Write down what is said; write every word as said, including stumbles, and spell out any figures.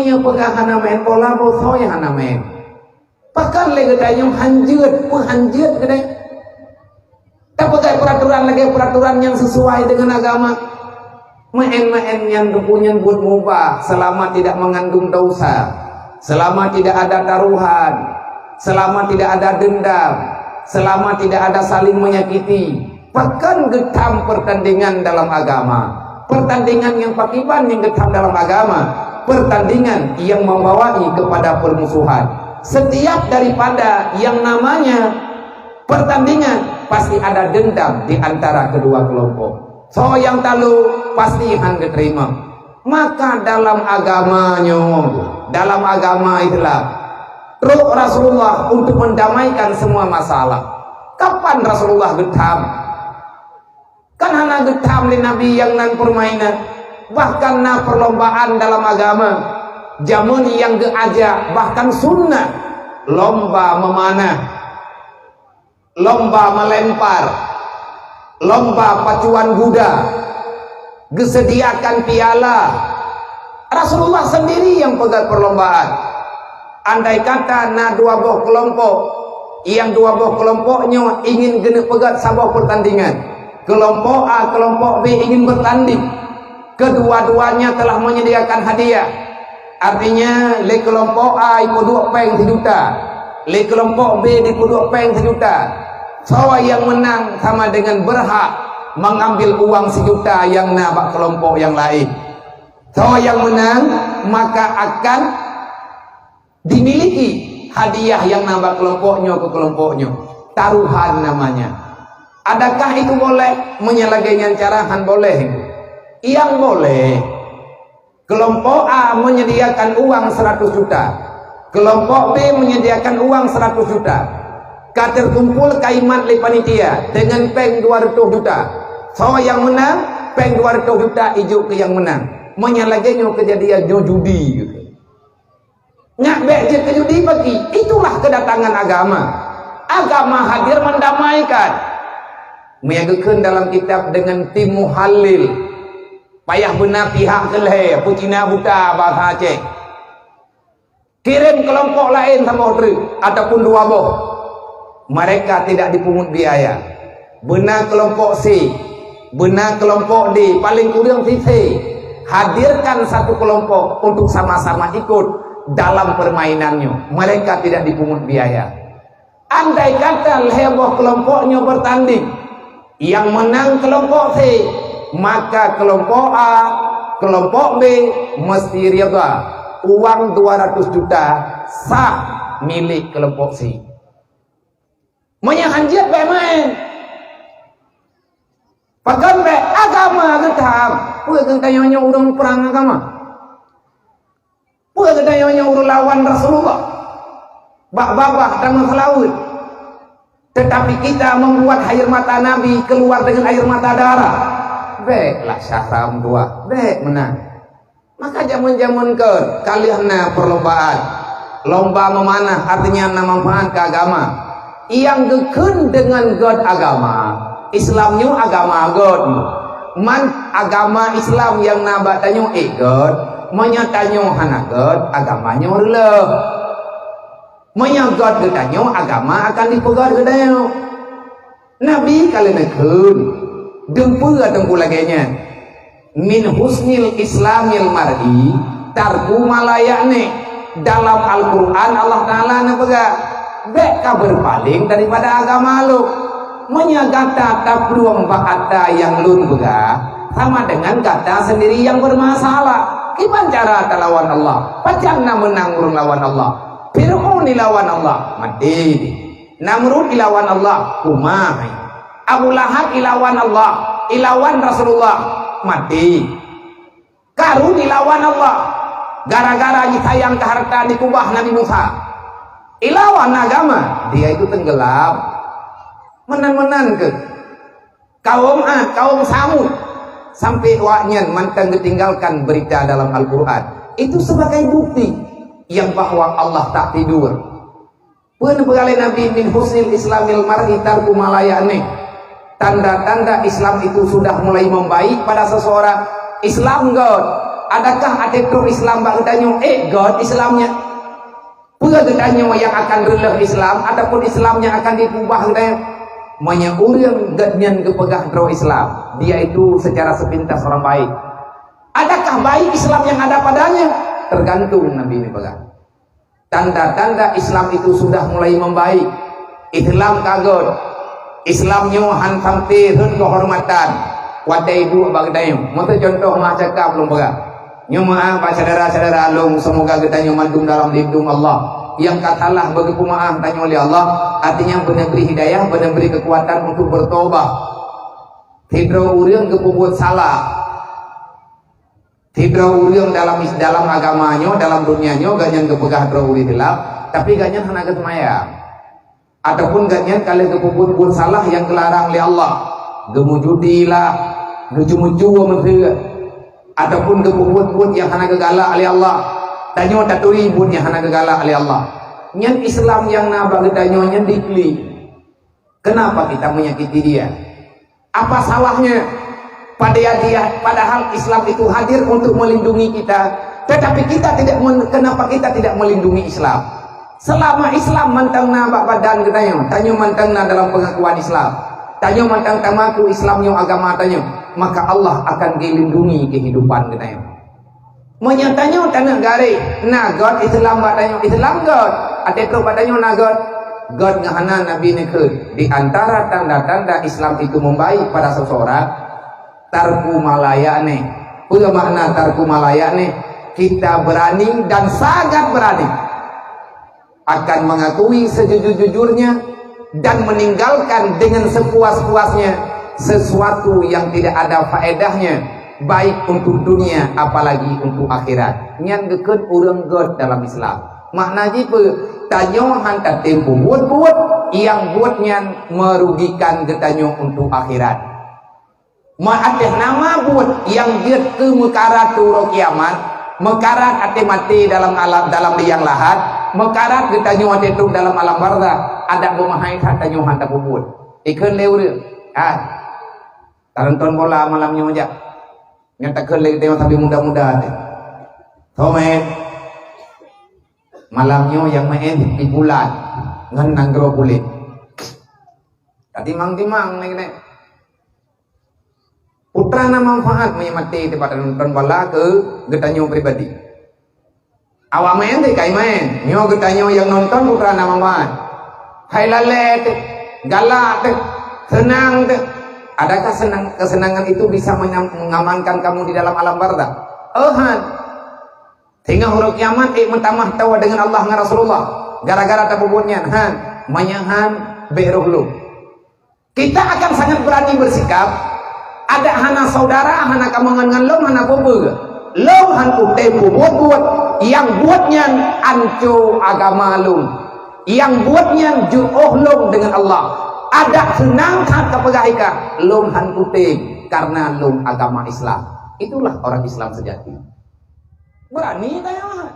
Nyoe peugah hana main bola, boh soe hana main. Pakon lé geutanyoe hanjeuet, peuhanjeuet geude. Tapeugah peraturan lagée peraturan nyang sesuai dengan agama. Main-main nyan ruku nyan buet mubah selama tidak mengandung dosa, selama tidak ada taruhan, selama tidak ada dendam, selama tidak ada saling menyakiti. Pakon geutam pertandingan dalam agama. Pertandingan nyang pakiban nyang geutam dalam agama. Pertandingan yang membawai kepada permusuhan. Setiap daripada yang namanya pertandingan pasti ada dendam di antara kedua kelompok. Soe nyang talu pasti han geuterima. Maka dalam agama nyoe, dalam agama Islam, trok Rasulullah untuk mendamaikan semua masalah. Kapan Rasulullah geutam? Kan hana geutam lé Nabi nyang nan permainan. Bahkan na perlombaan dalam agama. Jameun nyang geuajak bahkan sunnah, lomba memanah, lomba melempar, lomba pacuan guda, geusediakan piala. Rasulullah sendiri nyang peugét perlombaan. Andai kata na dua boh kelompok, nyang dua boh kelompok nyoe ingin geuneuk peugét saboh pertandingan. Kelompok A, kelompok B ingin bertanding. Kedua-duanya telah menyediakan hadiah. Artinya, lé kelompok A ipeuduek péng sijuta, lé kelompok B dipeuduek péng sijuta. Soe nyang menang sama dengan berhak mengambil uang sijuta nyang na bak kelompok nyang laén. Soe nyang menang, maka akan dimiliki hadiah nyang na bak kelompok nyoe keu kelompok nyoe. Taruhan namanya. Adakah itu boleh? Meunyoe lagée nyan cara, han boleh. Nyang boleh, kelompok A menyediakan uang seratus juta, kelompok B menyediakan uang seratus juta. Ka terkumpul kaimat lé panitia dengan péng dua ratus juta. Soe nyang menang, péng dua ratus juta ijok keu nyang menang. Meunyoe lagée nyoe keujadian nyoe judi. Nyak bék jeuet keu judi bagi. Itulah kedatangan agama. Agama hadir mendamaikan. Meunyoe geukheun dalam kitab dengan tim muhalil, payah beuna pihak keu lhée, peucina buta bahasa Aceh. Kirém kelompok laén saboh treuk ataupun dua boh. Mereka tidak dipungut biaya. Beuna kelompok C, beuna kelompok D, paling kureueng C. Hadirkan satu kelompok untuk sama-sama ikut dalam permainan nyoe. Mereka tidak dipungut biaya. Andai kata lhée boh kelompok nyoe bertanding, nyang menang kelompok C, maka kelompok A, kelompok B mesti ridha. Uang dua ratus juta sah milék kelompok C. Meunyoe han jeuet bék main. Pakon bék? Agama geutam. Peue geutanyoe nyoe ureuëng prang agama? Peue geutanyoe nyoe ureuëng lawan Rasulullah? Bak babah tameuh seulaweuet. Tetapi kita membuat air mata Nabi keluar dengan air mata darah. Béklah syahram dua, bék meunan. Maka jameun-jameun keu ka lheueh na perlombaan. Lomba memanah, artinya na manfaat keu agama. Nyang geukheun deungon göt agama. Islam nyoe agama göt. Man agama Islam nyang na bak tanyoe ék göt. Meunyoe tanyoe hana göt, agama nyoe reuloh. Meunyoe göt geutanyoe, agama akan dipeugöt geutanyoe. Nabi ka lheueh neukheun, dum peue teungku lagée nyan. Min husnil islamil mar'i tarku ma la ya'ni. Dalam Al-Quran Allah Ta'ala neupeugah, bék ka beupaleng daripada agama lôn. Meunyoe gata taplueng bak ata nyang lôn peugah, sama dengan gata sendiri nyang bermasalah. Kiban cara talawan Allah? Pajan na meunang ureuëng lawan Allah? Fir'aun ilawan Allah, maté. Namrud ilawan Allah, kumah. Abu Lahab ilawan Allah, ilawan Rasulullah, maté. Karun ilawan Allah, gara-gara jisayang keu harta dikubah Nabi Musa. Ilawan agama, dia itu tenggelam. Meunan-meunan keuh. Kaum Ad, kaum Samud, sampai awaknyan mantong geutinggalkan berita dalam Al-Quran. Itu sebagai bukti yang bahwa Allah tak tidur. Peue neupeugah lé Nabi, min husnil islamil mar'i tarku ma la ya'ni. Tanda-tanda Islam itu sudah mulai membaik pada seseorang. Islam göt, Adakah até trok Islam bak geutanyoe? Eh, göt Islam nyan. Peue geutanyoe nyang akan reuloh Islam ataupun Islam nyang akan dipeubah geutanyoe? Meunyoe ureuëng geutanyoe geupeugah droe Islam, dia itu secara sepintas orang baik. Adakah baik Islam yang ada padanya? Tergantung Nabi neupeugah. Tanda-tanda Islam itu sudah mulai membaik. Islam ka göt. Islam nyoe han sampai rhot keuhormatan. Watée iduek bak geutanyoe. Meuseue contoh meuah cakap lôn peugah. Nyoe meuah bak syedara-syedara lôn, semoga geutanyoe mandum dalam lindung Allah. Nyang ka salah beugeupeumaáh tanyoe lé Allah, artinya beuneubri hidayah, beuneubri keukuatan untuk bertobat. Sidroe ureuëng geupeubuet salah. Sidroe ureuëng dalam, dalam agama nyoe, dalam dunia nyoe, gobnyan geupeugah droe ureuëng Islam, tapi gobnyan hana geuseumayang. Ataupun gobnyan ka lheueh geupeubuet buet salah nyang geularang lé Allah. Geumujudi lah, geucue-meucue meuseue, ataupun geupeubuet buet nyang hana geugalak lé Allah. Tanyoe taturi buet nyang hana geugalak lé Allah. Nyan Islam nyang na bak geutanyoe nyan diklik. Kenapa kita menyakiti dia? Apa salahnya? Padahal dia, padahal Islam itu hadir untuk melindungi kita, tetapi kita tidak men-, kenapa kita tidak melindungi Islam? Selama Islam mantong na bak badan geutanyoe, tanyoe mantong na dalam pengakuan Islam, tanyoe mantong tamaku Islam nyoe agama tanyoe, maka Allah akan geulindungi kehidupan geutanyoe. Meunyoe tanyoe taneuk garéh, na göt Islam bak tanyoe, Islam göt. Até trok bak tanyoe na göt. Göt ngon hana Nabi neukheun, di antara tanda-tanda Islam itu membaik pada seseorang, tarku ma la ya'ni. Peue makna tarku ma la ya'ni? Kita berani dan sangat berani akan mengakui sejujur-jujurnya dan meninggalkan dengan sepuas-puasnya sesuatu yang tidak ada faedahnya, baik untuk dunia apalagi untuk akhirat. Nyan geukheun ureuëng göt dalam Islam. Makna jih peue? Tanyoe han tatem peubuet-buet nyang buet nyan merugikan geutanyoe untuk akhirat. Meuateueh nama buet nyang jeuet keu meukarat keu uroe kiamat, meukarat até maté dalam alam, dalam liang lahat, meukarat geutanyoe até trok dalam alam barzakh, adak beumeuhai that tanyoe han tapeubuet. Ikheun lé ureuëng, "Hai, tanonton bola malam nyoe jak." Nyan takheun lé geutanyoe sabe muda-muda teuh. Toh meu'en. Malam nyoe nyang meu'en Ipulan ngon nanggroe puléh. Tatimang-timang lé geutanyoe. Putra na manfaat meunyoe maté teuh bak nonton bola keu geutanyoe pribadi. Awak maén teuh kai maén, nyoe geutanyoe nyang nonton putra na manfaat. Hai lalé teuh, galak teuh, seunang teuh. Adakah senang, kesenangan itu bisa menyam-, mengamankan kamu di dalam alam barzakh? Euhan. Singoh uroe kiamat ék meutamah tawa deungon Allah ngon Rasulullah gara-gara tapeubuet nyan, han. Meunyoe han, bék roh lom. Kita akan sangat berani bersikap, adak hana saudara, hana kamangan ngon lom, hana peue-peue. Lom han kutem peubuet-buet, nyang buet nyan anco agama lom. Nyang buet nyan jiôh lom deungon Allah. Adak seunang that kapeugah ikah, lom han kutem, karena lom agama Islam. Itulah orang Islam sejati. Berani tanya.